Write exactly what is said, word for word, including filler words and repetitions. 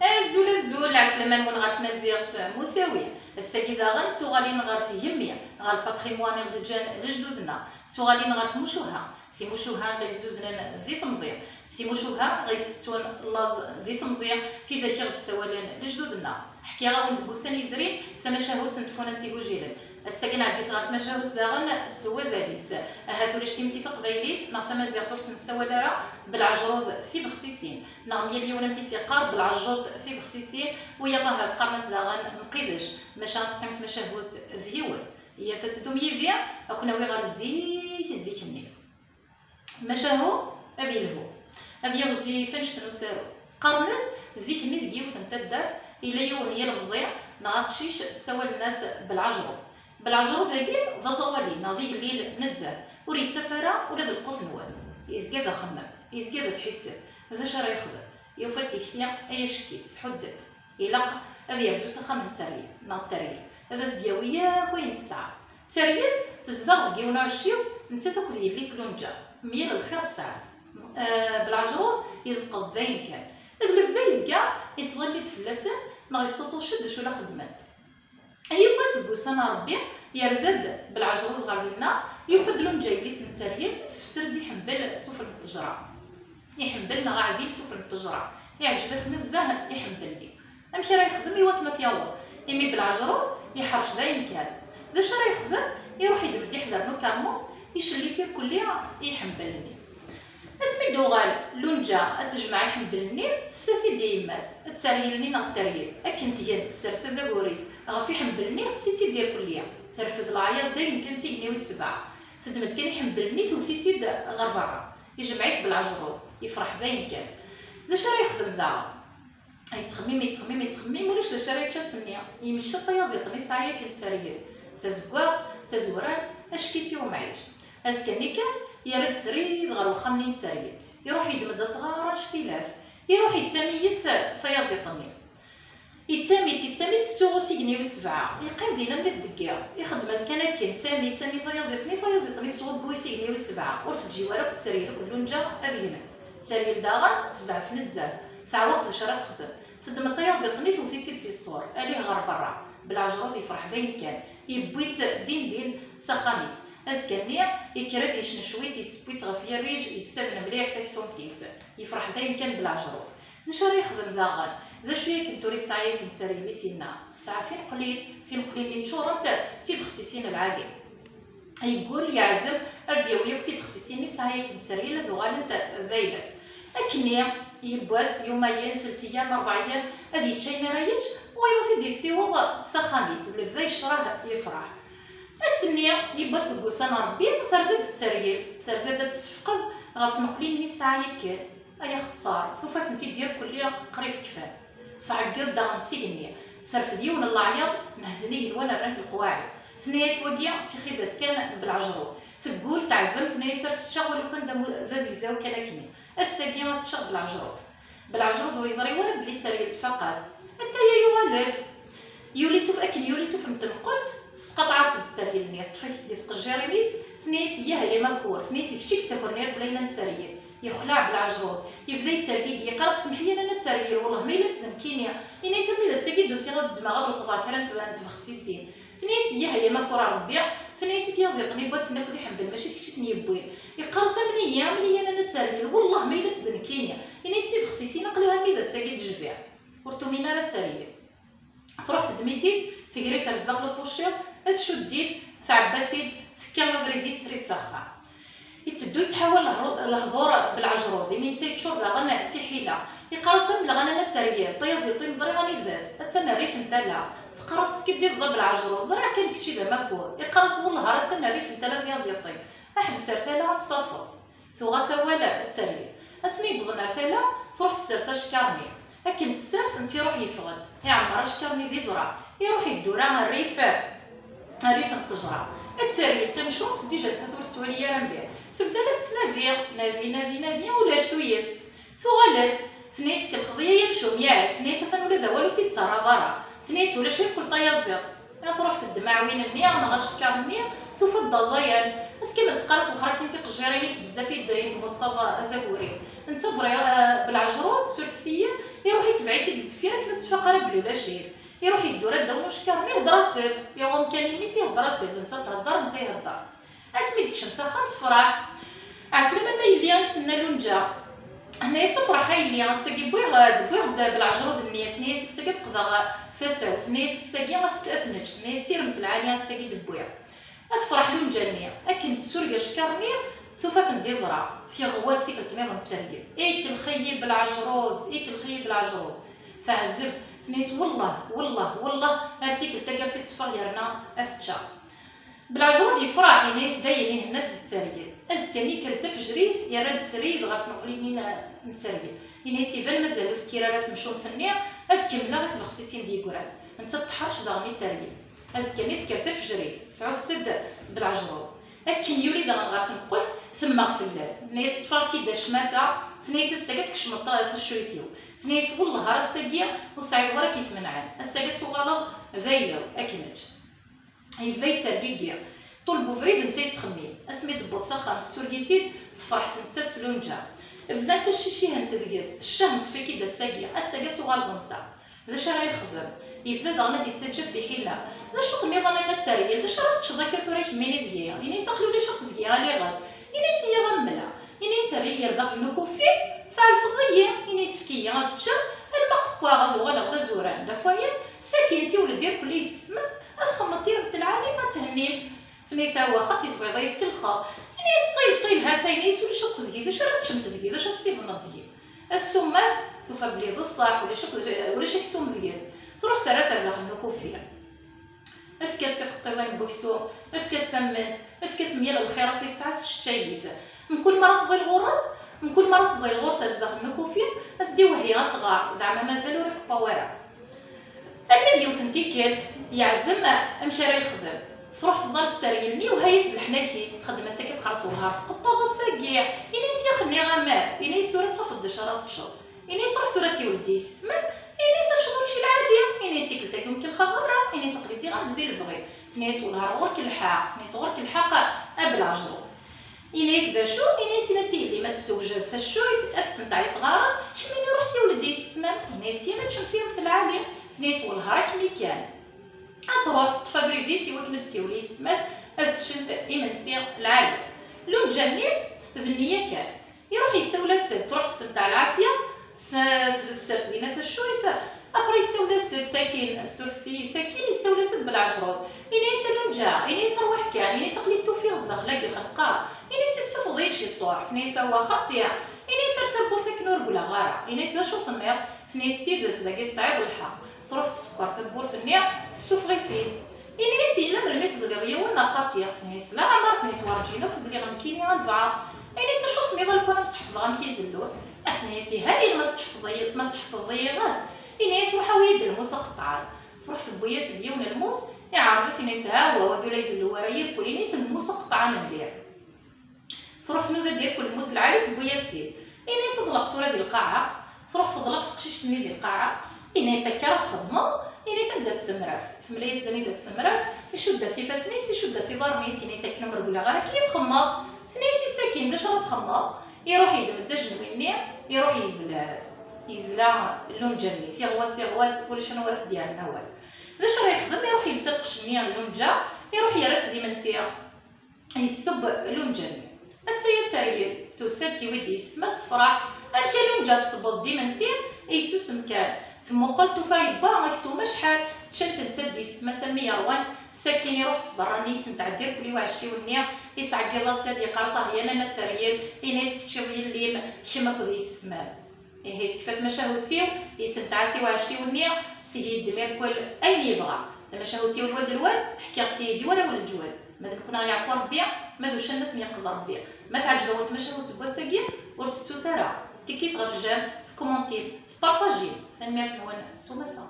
Azul, azul, ɛeslama-nwen ɣer tmaziɣt musawi. Ass-agi daɣen d tuɣalin ɣer tgemmi, ɣer lpatrimwan i ɣ-d-ǧǧan lejdud-nneɣ, d tuɣalin ɣer tmucuha, timucuha ɣ-izzuznen di temẓi, timucuha ɣ-isettun laẓ di temẓi, tidak i ɣ-d-ssawalen lejdud-nneɣ. Ḥkiɣ-awen deg ussan yezrin tamacahut n tfunast igujilen. Ass-agi nɛeddi-t ɣer tmacahut daɣen s wazal-is. Ahat ulac timetti taqbaylit neɣ tamaziɣt ur tt-nessawal ara belɛejruḍ tibexsisin, neɣ myal yiwen amek i s-yeqqar belɛejjuḍ tibexsisin, wiyaḍ ahat qqaren-as daɣen mqidec, maca ad teqqim tmacahut d yiwet. Iyyat ad teddum yid-i, ad ken-awiɣ ɣer zik, zik-nni. Macahu ad yelhu, ad yiɣzif annect n usaru. Qqaren-d zik-nni deg yiwet n taddart yella yiwen n yilemẓi neɣ aqcic ssawalen-as belɛejruḍ. Belɛejruḍ-agi d aẓawali neɣ d igellil nezzeh, ur yettaf ara ula d lqut n wass. Yezga d axemmem, yezga d asḥissef. D acu ara yexdem? Yufa-d tikti, ay acekk-itt, tḥudd-d. Ilaq ad yerzu s axxam n tteryel neɣ tteryel, ad as-d-yawi yakk ayen tesɛa. Tteryel tezdeɣ deg yiwen uɛecciw, nettat akked yelli-s Lunǧa, myal lxir ssaɛa. Eh, Belɛejruḍ yezqeḍ d ayen kan. D lebda yezga yettḍilli-d fell-asen neɣ yesṭuṭuc-d d acu la xeddment. Yiwwas deg wussan n Ṛebbi, yerza-d Belɛejruḍ ɣer dinna, yufa-d Lunǧa yelli-s n tteryel tfesser-d iḥembel sufell n ttejra. Iḥembel neɣ aɛdil sufell n ttejra. Iɛǧeb-as nezzeh iḥembel-nni. Amek ara yexdem i wakken ad t-yaweḍ? Imi Belɛejruḍ iḥerc d ayen kan. D acu ara yexdem? Iruḥ iddem-d iḥder n ukermus, icellef irkelli i iḥembel-nni. Asmi d-tuɣal Lunǧa ad tejmeɛ iḥembel-nni, tessa-t-id i yemma-s, tteryel-nni neɣ tteryel, akken tgen tessers azagur-is ɣef iḥembel-nni, teqqes-itt-id irkelli, terfed leɛyaḍ d ayen kan s igenni wis sebɛa, teddem-d kan iḥembel-nni tewwet-it-id ɣer berra, ijmeɛ-it Belɛejruḍ, yefreḥ d ayen kan. D acu ara yexdem daɣen? Yettxemmim, yettxemmim, yettxemmim, ulac d acu ara yečč ass-nni. Yemmekta-d tayaziḍt-nni yesɛa yakan tteryel, d tazeggaɣt, d tazurant, acekk-itt i umɛic. Azekka-nni kan, yerra-d srid ɣer wexxam-nni n tteryel. Iruḥ yeddem-d asɣar annect-ilat. Iruḥ yettami yis tayaziḍt-nni. Yettami-tt, yettami-tt, tettsuɣu s igenni wis sebɛa. Yeqqim dinna mi t-deggiɣ. Ixeddem-as kan akken, Sami, Sami, tayaziḍt-nni, tayaziḍt-nni, swebbu-s igenni wis sebɛa. Ur teǧǧi ara akk tteryel akked Lunǧa ad gnen. Tteryel daɣen tezɛef nezzeh. Teɛweq d acu ara texdem. Teddem tayaziḍt-nni tewwet-itt-id si ṣṣur, alih ɣer berra. Belɛejruḍ yefreḥ d ayen kan, yewwi-tt din din s axxam-is. Azekka-nni, yekker-d yecnecwi-tt, yessewwi-tt ɣef yirrij, yessaben mliḥ taksumt-is. Yefreḥ d ayen kan Belɛejruḍ. D acu ara yexdem daɣen? D acu yakan tura i tesɛa yakan tteryel-is inna? Tesɛa tineqlin, tineqlin-nni ččurent d tibexsisin lɛali. Yeggul, yeɛzem ar d-yawi akk tibexsisin-nni sɛa yakan tteryel ad uɣalent d ayla-s. Akkenni, yiwwas, yumayen, telt ayyam, rebɛa ayyam, ad yečč ayen ara yečč, wayeḍ ad t-id-yessiweḍ s axxam-is, d lebda yecreh, yefreḥ. Ass-nni, yiwwas deg wussan n Ṛebbi, terza-d tteryel, terza-d ad tessefqed ɣef tneqlin-nni tesɛa yakan. Ay axeṣṣar, tufa-tent-id irkelli qrib kfan. Tɛeggeḍ daɣen s igenni, terfed yiwen n leɛyaḍ, nhezzen igenwan rnant leqwaɛi. Tenna-yas wagi d tixi-, d askan n Belɛejruḍ. Teggul, teɛzem, tenna-yas ar teččeɣ walu kan d amu-, d azegzaw kan akkenni. Ass-agi ad teččeɣ Belɛejruḍ. Belɛejruḍ ur yeẓri wara belli tteryel tfaq-as. Ataya yuɣal-d. Yuli suf-, akken yuli sufell n tenqelt, tesqaṭeɛ-as-d tteryel-nni, teṭṭef-it-id di tqejjirin-is, tenna-yas: "Yah ay amakur", tenna-yas, "d kečč i yettakren irkelli n tteryel." Yexleɛ Belɛejruḍ, yebda yettergigi, yeqqar-as: "Semmeḥ-iyi a nanna tteryel, wellah ma yella-tt d nekkini." Yenna-yas: "Armi d ass-agi i d-usiɣ ad ddmeɣ ad leqḍeɣ kra n tb-, n tbexsisin." Tenna-yas: "Yah ay amakur a Ṛebbi", tenna-yas, "i tyaziḍt-nni n wass-nni akked iḥembel mačči d kečč i ten-yewwin." Yeqqar-as: "Amni-yi, amni-yi a nanna tteryel, wellah ma yella-tt d nekkini." Yenna-yas: "Tibexsisin aql-i armi d ass-agi d-jbiɣ. Ur tumin ara tteryel." Truḥ teddem-it-id, tegri-t ar zdaxel upuciḍ, tcudd-it, tɛebba-t-id, tekka abrid-is srid s axxam. Itteddu yettḥawal lehru-, lehdur Belɛejruḍ, imi netta yeččur daɣen d tiḥila. Yeqqar-as: "Am lɣanan a tteryel, tayaziḍt-im ẓriɣ anida-tt, attan rrif n tala." Teqqar-as: "Teskiddibeḍ a Belɛejruḍ, ẓriɣ kan d kečč i d amakur." Yeqqar-as: "Wellah ar attan rrif n tala tyaziḍt-im. Ḥbes ar tala ad tt-tafeḍ." Tuɣ-as awal d tteryel. Asmi yewwḍen ar tala, truḥ tessers acekkaṛ-nni. Akken tessers, netta iruḥ yeffeɣ-d. Iɛemmer acekkaṛ-nni d iẓra. Iruḥ iddura rrif, rrif n ttejra. Tteryel tamcumt, dija nettat ur tettwali ara mliḥ. Tebda la tettnadi, nadi, nadi, nadi, ulac tuyes. Tuɣal-d, tenna-yas: "Tkellxeḍ-iyi ay amcum, yak?" Tenna-yas: "Atan ula d awal ur t-id-ttarraḍ ara." Tenna-yas: "Ulac irkel tayaziḍt." Ad truḥ teddem aɛwin-nni neɣ acekkaṛ-nni, tufa-d d aẓayan. Ass kamel teqqar-as: "Wexxer akin tiqejjirin-ik bezzaf i d-, i d-tmuṣṣaḍ azagur-iw." Netta bri-, eh, Belɛejruḍ, surfet-iyi, Iruḥ itbeɛ-itt-id sdeffir akken ur tettfaq ara belli ulac-it. Iruḥ yeddur ar ddaw n ucekkaṛ-nni, ihedder-as-d. Yuɣ umkan imi-s, ihedder-as-d, netta thedder, netta ihedder. Asmi d-tekcem s axxam, tefreḥ. Ɛeslama ma yelli, i s-tenna Lunǧa. Tenna-yas: "Afreḥ a yelli, ass-agi wwiɣ-d, wwiɣ-d Belɛejrud-nni." Tenna-yas: "Ass-agi ad d-qḍeɣ tasa-w." Tenna-yas: "Ass-agi ad t-, ad t-nečč." Tenna-yas: "Tiremt lɛali, ass-agi d-wwiɣ." Ad tefreḥ Lunǧa-nni. Akken tessureg acekkaṛ-nni, tufa-ten d iẓra. Tiɣwas tikkelt nniḍen ttergel. Ikellex-iyi Belɛejrud, ikellex-iyi Belɛejrud. Teɛzeb, tenna-yas: "Wellah, wellah, wellah, ar tikkelt-agi ar t-id-ṭṭfeɣ yerna ad t-ččeɣ." Belɛejrud yefreḥ, yenna-yas: "Dayen, ihenna-s d ttergel." Azekka-nni yekker-d tafejrit, yerra-d srid ɣer tneqlin-nni n, n ttergel. Yenna-yas: "Iban mazal ur tekkir ara temcumt-nni, ad kemmleɣ i tbexsisin d-yeggran." Nettat teḥṛec daɣen i ttergel. Azekka-nni tekker tafejrit, tɛuss-d Belɛejrud. Akken yuli daɣen ɣer tneqqelt, temmeɣ fell-as. Tenna-yas: "Ṭṭfeɣ-k-id a ccmata." Tenna-yas: "Ass-agi ad tkecmeḍ ta-, taccuyt-iw." Tenna-yas: "Wellah ar ass-agi ur sɛiɣ wara k-ismenɛen. Ass-agi ad tuɣaleḍ d ayla-w, ad k-nečč." Yebda yettergigi. Ṭul n ubrid netta yettxemmim. Asmi d-tewweḍ s axxam, tessureg-it-id, tefreḥ s nettat s Lunǧa. Bdant accicihent deg-s, ccah n tfakid ass-agi, ass-agi ad tuɣaleḍ netta. D acu ara yexdem? Yebda daɣen ad d-yettaǧǧa ɣef tiḥila. "D acu tenniḍ a nanna tteryel? D acu ara teččeḍ akka tura kemmini deg-i?" Ini-as: "Aql ulac akk deg-i, aliɣ-as." Ini-as: "Iyyah a mla." Ini-as: "Err-iyi ar daxel n ukuffi, tɛelfeḍ-iyi." Ini-as: "Efk-iyi ad ččeɣ, alma qewwaɣ ad uɣaleɣ d azuran, d afayan." Sakin siwel-d irkelli yessetma, ad txemmeḍ tiremt lɛali, ad thennimt. Tenna-yas: "Awa, xaṭi tebɣiḍ ad yi-tkellxeḍ." Ini-as: "Ṭṭil, ṭṭil, ha-t-a." Ini-as: "Ulac akk deg-i, d acu ara teččemt deg-i, d acu ara tessibneḍ deg-i?" Ad tsummaf, tufa belli d ṣṣeḥ, ulac akk, ulac aksum deg-s. Truḥ terra-t ar daxel n ukuffi. Efk-as tiqeṭṭiḍin n uksum, efk-as tamment, efk-as myal lxir akk i tesɛa, tesseččay-it. Mkul mi ara tḍil ɣur-s, mkul mi ara tḍil ɣur-s ar zdaxel n ukuffi, ad s-d-iwehhi asɣar, zeɛma mazal ur iqewwa wara. Almi d yiwet n tikkelt, yeɛzem amek ara yexdem. Truḥ tḍal tteryel-nni, iwehha-yas-d leḥnak-is, txeddem-as akka teqqar s welhar: "Tqeṭṭeḍ ass-agi?" Ini-as: "Yax, nniɣ-am-d." Ini-as: "Tura ad tafeḍ d acu ara teččeḍ." Ini-as: "Ruḥ tura siwel-d i yessetma." Ini-as: "Ad teččeḍ učči lɛali?" Ini-as: "Tikkelt-agi ur m-kellxeɣ ara." Ini-as: "Aql-i diɣen di lebɣi." Tenna-yas: "Welhar ɣur-k lḥeqq." Tenna-yas: "Ɣur-k lḥeqq a Belɛejrud." Ini-as: "D acu?" Ini-as: "Ini-as i yelli-m ad tessewjed taccuyt, ad tessenteɛ isɣaren, kemmini ruḥ siwel-d i yessetma-m." Ini-as: "Syin ad teččem tiremt lɛali." Tenna-yas: "Welhar akken kan." Ad truḥ teṭṭef abrid-is i wakken ad tessiwel i yessetma-s ad ččent imensi lɛali. Lunǧa-nni d nniya kan. Iruḥ yessawel-as-d, truḥ tessenteɛ lɛafya, s-, tessers dinna taccuyt, après yessawel-as-d sakin, surfet-iyi sakin, yessawel-as-d Belɛejrud. Ini-as: "A Lunǧa," ini-as, "rwaḥ kan," ini-as, "aql-i ttufiɣ zdaxel-agi xenqeɣ." Ini-as: "Issufeḍ-iyi-d ciṭuḥ." Tenna-yas: "Awa xaṭi." Ini-as: "Ar tawwurt akken ur gleɣ ara." Ini-as: "D acu tenniḍ?" Tenna-yas: "D tidet, dagi tesɛiḍ lḥeqq." Truḥ tsekker tawwurt-nni, tessufeɣ-it-id. Ini-as: "Yella melmi tezliḍ yiwen neɣ xaṭi?" Tenna-yas: "Laɛmer." Tenna-yas: "Werǧin akk zliɣ nekkini adebɛeḍ." Ini-as: "Acu tenniḍ a lukan ad m-sḥefḍeɣ amek i zellun?" Tenna-yas: "Ihayen ma sḥefḍeḍ-iyi, ma sḥefḍeḍ-iyi ɣas." Ini-as: "Ruḥ awi-yi-d lmus aqeṭṭɛan." Truḥ tewwi-yas-d yiwen lmus, iɛreḍ-it, ini-as: "Hawa, wagi ur la izellu ara yirkul." Ini-as: "Lmus aqeṭṭɛan mliḥ." Truḥ tnuda-d irkul lmus lɛali, tewwi-yas-t-id. Ini-as: "Ḍleq tura di lqaɛa." Truḥ teḍleq teqcict-nni di lqaɛa. Ini-as: "Akka ara txedmeḍ." Ini-as: "Anda-tt temrart?" Temla-yas-d anida-tt temrart, icudd-as ifassen-is, icudd-as iḍarren-is, ini-as: "Akken ur regleɣ ara, akken i txemmeḍ." Tenna-yas: "I sakin, d acu ara txemmeḍ?" Iruḥ yedmed ajenwi-nni, iruḥ yezla-tt. Yezla Lunǧa-nni, tiɣwas, tiɣwas, ulac anwa ara s-d-yerren awal. D acu ara yexdem? Iruḥ yelsa lqecc-nni n Lunǧa, iruḥ yerra-tt d imensi. Yessub Lunǧa-nni. Atta-ya tteryel, tusa-d, tiwi-d yessetma-s, tefreḥ. "Amek a Lunǧa, tessewweḍ-d imensi?" Yessusem kan. Temmuqel, tufa yewwa aksum acḥal. Ččant netta d yessetma-s almi yerwant. Sakin iruḥ-d s berra-nni, yessenteɛ-d irkul i uɛecciw-nni, yettɛeggiḍ-as-d, yeqqar-as: "Ah, ya nanna tteryel, ini-as teččiḍ yelli-m, kemm akked yessetma-m." Ihi tekfa tmacahut-iw, yessenteɛ-as i uɛecciw-nni, seg yeddem irkul ayen yebɣa. Tamacahut-iw lwad lwad, ḥkiɣ-tt i yagi warraw n leǧwad. Ma d nekkni aɣ-yeɛfu Rebbi, ma d uccan ad ten-yeqḍ Rebbi. Ma teɛǧeb-awen tmacahut n wass-agi, ur tettut ara. Tikkit ɣef jam, tkumuntim, tpartajim. Tanemmirt-nwen s umata.